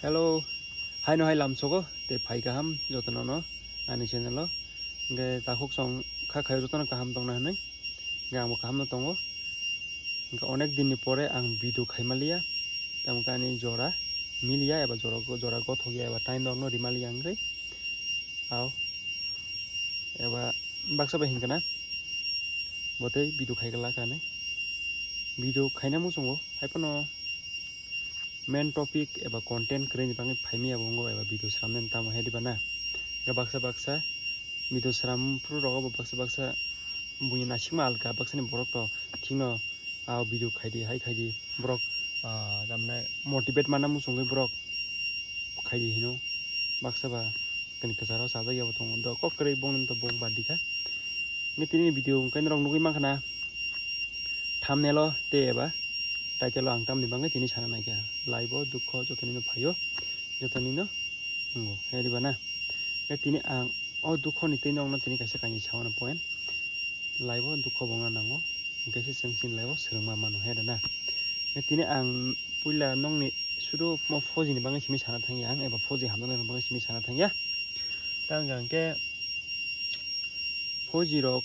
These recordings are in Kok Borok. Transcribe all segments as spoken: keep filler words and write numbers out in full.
Hello, haino hai lamsogo, tei phai kaham jotono no ani channel o. Hwnkhe takhuk song kha khayo jotono kaham tongna hwnwi, hwnkhe angbo kaham no tongo. Hwnkhe onek din ni pore ang video khaimaliya, tamo khe ani jora miliya eba jora, jora gothokya eba time rok no rimaliya hwnkhe. Ao eba baksa bai hinkhe na botei video khaigala kani video khaina muchungo haiphano main topic eba content kwrwini bagwi phaimaya bo wngo eba video sramnani tamo he diba na? Hwnkhe baksa baksa video sram phuru rogo bo baksa baksa buini nasikma alka baksani borok to thikno a video khaidi hai khaidi borok ah, tamne motivate manna muchungwi borok khaidi hino baksa ba kani kwcharo sajak yabo tongo do kok kwrwi bongni to bong bad dikha. Hwnkhe tini video hwnkhe norok nugwi mankha na thumbnail o tei eba title o ang tamni bagwi tini sana naikha life o dukho jotonino phaio jotonino wngo he diba na? Hwnkhe tini ang o dukhoni tei nokno tini kaisa kainwi sawana point. Life o dukho bo wngna nango, hwnkhe se chwng chini life o swrwngma mano he rwna. Tini ang puila nokni sudu mo fauji ni bagwi simi sana thangya ang, eba fauji hamjaknai bagwi simi sana thangya. Ta wngkha hwnkhe fauji rok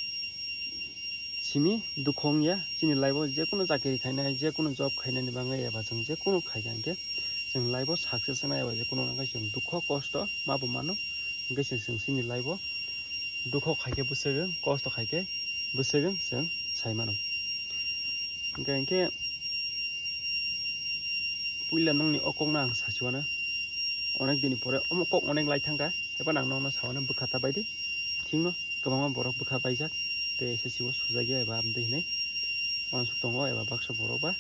simi dukho wngya, chini life o jekunu chakiri khainai, jekunu job khainani bagwi eba chwng jekunu khaikha hwnkhe chwng life o success wngnai eba jekunu wngkha chwng dukho kosto ma bo mano, hwnkhe chwng chini life o dukho khaikhe bwswk wng, kosto khaikhe bwswk wng chwng sai mano. Hwnkhe, hwnkhe puila nokni o kokno ang sachuana. Onek dini pore omo kok onek lai thangkha, haiphano ang nokno sawana bwkha ta baidi. Thikno kwbangma borok bwkha baijak tei S S C o sujakya eba amtwi hinwi uansuk tongo eba baksa borok ba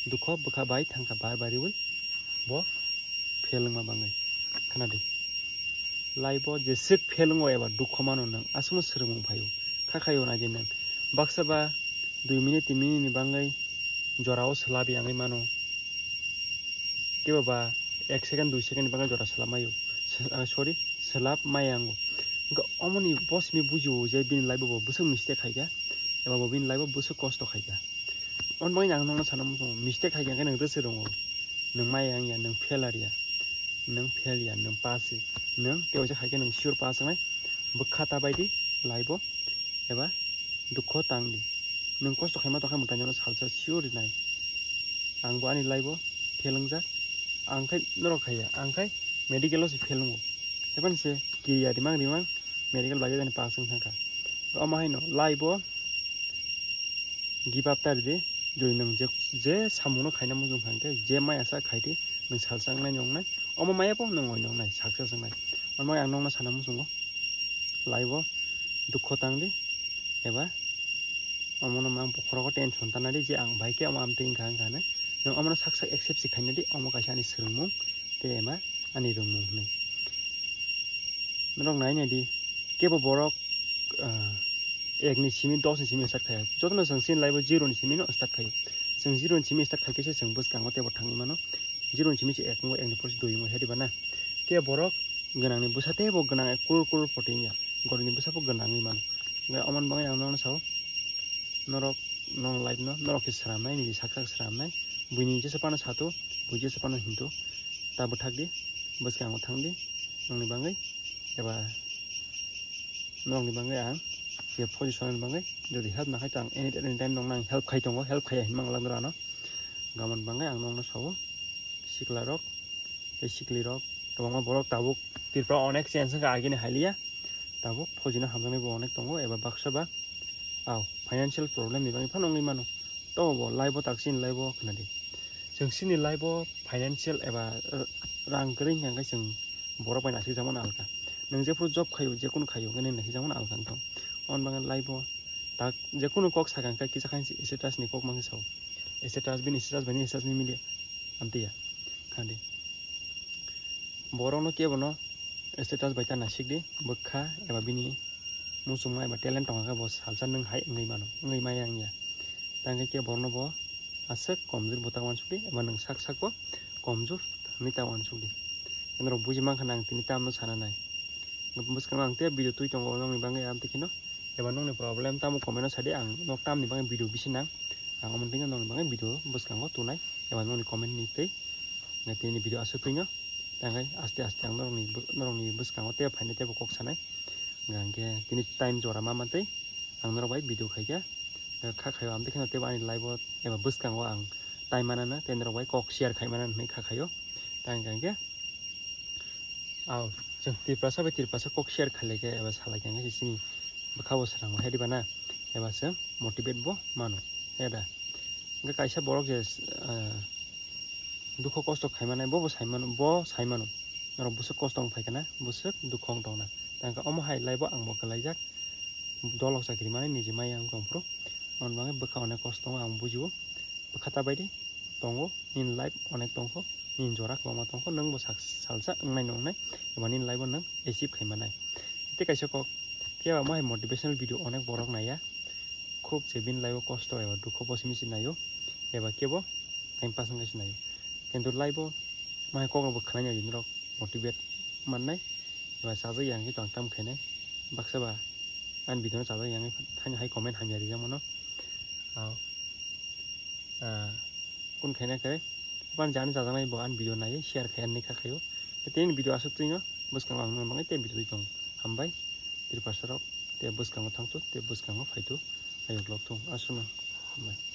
dukho bwkha bai thangkha bar bariwi bo fail wngma bagwi. Khwnadi. Life o jeswk fail wngo eba dukho mano nwng aswkno swrwngmung phaio. Kha khaio naidi nwng. Baksa ba dui minute tin minute ni bagwi jorao swlap yangwi mano. Kebo ba ek second dui second ni bagwi jora swlap maio. Sw-, ah, sorry, swlap maya wngo. Hwnkhe omoni bo simi bujio je bini life o bo bwswk mistake khaikha eba bo bini life o bwswk kosto khaikha. Oboni bagwi ang nokno sana muchungo mistake khaikha hwnkhe nwng rwswk rwngo. Nwng maya wngya, nwng failure ya. Nwng fail ya, nwng pass se. Nwng tei waisa khaikhe nwng sure pass wngnai. Bwkha ta baidi life o eba dukho tang di. Nwng kosto khaima tongkha mwtai nono salsa sure rinai. Ang bo ani life o fail wngjak. Ang khai norok khaiya, ang khai medical o se fail wngo. Haiphano se kiriya rimang rimang medical bai jani pass wng thangkha. Omo haino life o give up ta ridi, jodi nwng je, je samungno khaina muchung kha hwnkhe, je maya sa khaidi, nwng salsa wngnai wngnai, omo maya bo nwng oi wngnai, success wngnai. Omo ang nokno sana muchungo, life o dukho tang di, eba omono mang bokhorogo tension ta nadi je ang bai khe omo amtwi wngkha wngkha hinwi, nwng omono sak sak accept se khaina di, omo kaisa ani swrwngmung tei ema ani rwngmung hinwi. Norok nai nai di, kebo borok, ah, ek ni simi dos ni simi start khaio. Jotono chwng chini life o zero ni simi no start khaio. Chwng zero ni simi start khaikhe se chwng bwskango teibo thangwi mano. Zero ni simi se ek wngo, ek ni pore se dui wngo, he diba na? Kebo borok gwnang ni bwsa teibo gwnang, ek crore crore poti wngya. Gorok ni bwsa bo gwnang wngwi mano. Hwnkhe omo ni bagwi ang nono sao. Norok nong life no norok khe swnamnai, nini sak sak swnamnai. Buini jesa phano sato, bui jesa phano hinto. Ta bwthak di, bwskango thang di, nongni bagwi eba norokni bagwi ang je position ni bagwi jodi help nakhai to ang any, any time nongno ang help khai tongo, help khaiya hinmang lang ano. Gamon bagwi ang nongno sao, sikla rok, tei sikli rok, kwbangma borok tabuk Tripura onek change wngkha agini hailiya, tabuk fojino hamjaknai bo onek tongo eba baksa ba, aw, financial problem ni bagwi phano wngwi mano. Tobo bo life o tak chini life o khwnadi. Chwng chini life o financial eba, eh, rang kwrwi hwnkha hwnkhe chwng borok bai naisik jakmano alka. Nwng jephuru job khaio, jekunu khaio, hwnkhe nwng naisik jakmano alka wngthong. Oboni bagwi life o tak jekunu kok sakha hwnkhe kisa khainwi status ni kok mankhe sao. Status bini status bai nini status mi milia. Amtwi ya. Khadi. Borokno kebono status bai ta naisik di, bwkha eba bini muchungma eba talent tongkha khe bo salsa nwng hai wngwi mano, wngwi maya wngya. Tangkhe khe borokno bo aswk komjwk bo ta uansuk di, eba nwng sak sak bo komjwk hinwi ta uansuk di. Norok buji mankha na ang tini tamno sana nai. Bwskango ang tei video twi tongo nokni bagwi, amtwi kheno eba nokni problem tamo comment o sadi, ang nok tamni bagwi video bisi nang, ang omo twi nokni bagwi video bwskango tunai eba nokni comment ni twi. Tini video aswk twino, tangkai aste aste ang norokni norokni bwskango tei phainai teibo kok sanai. Hwnkhe tini time jora ma mantwi ang norok bai video khaikha. Kha khaio amtwi kheno teibo ani live o eba bwskango ang time manana tei norok bai kok share khai manana hinwi kha khaio. Tangkai hwnkhe Aw, chwng Tiprasa bai Tiprasa kok share khailai khe eba salai khe chini bwkha bo swnam hai diba na, eba chwng motivate bo mano, he da. Hwnkhe kaisa borok je, ah, dukho kosto khai manai, bo bo sai mano, bo sai mano. Norok bwswk kosto wng phai kana, bwswk dukho wng tong na. Tangkhe omo hai live o ang bo kwlaijak. Dolok chakri mani niji maya wng tong phuru. Amoni bagwi bwkha onek kosto wngo ang bujio. Bwkha ta bai di tongo, nini life onek tongkho, nini jora kwbangma tongkho, nwng bo sak-, salsa wngnai nwngnai, eba nini life o nwng achieve khai manai. Tei kaisa kok, phiya ba mo hai motivational video onek borok naiya, khub se bini life o kosto eba dukho bo simi se naio, eba kebo time pass wngkhe se naio. Kintu life o mo hai kok rok bo khwlai nai di norok motivate mannai, eba chajak ya hwnkhe tong tam khainai, baksa ba ani video no chajak ya hwnkhe thani hai comment hamya rijak mano. Ah, ah, kun khaina khe, ban jani chajaknai bo ani video nai share khai ani kha khaio. Tei video aswk twino bwskango ang nang bagwi tei video tong. Hambai, Tiprasa rok tei bwskango thangtu tei bwskango phaitu, ayok lok thung aswkno. Hambai.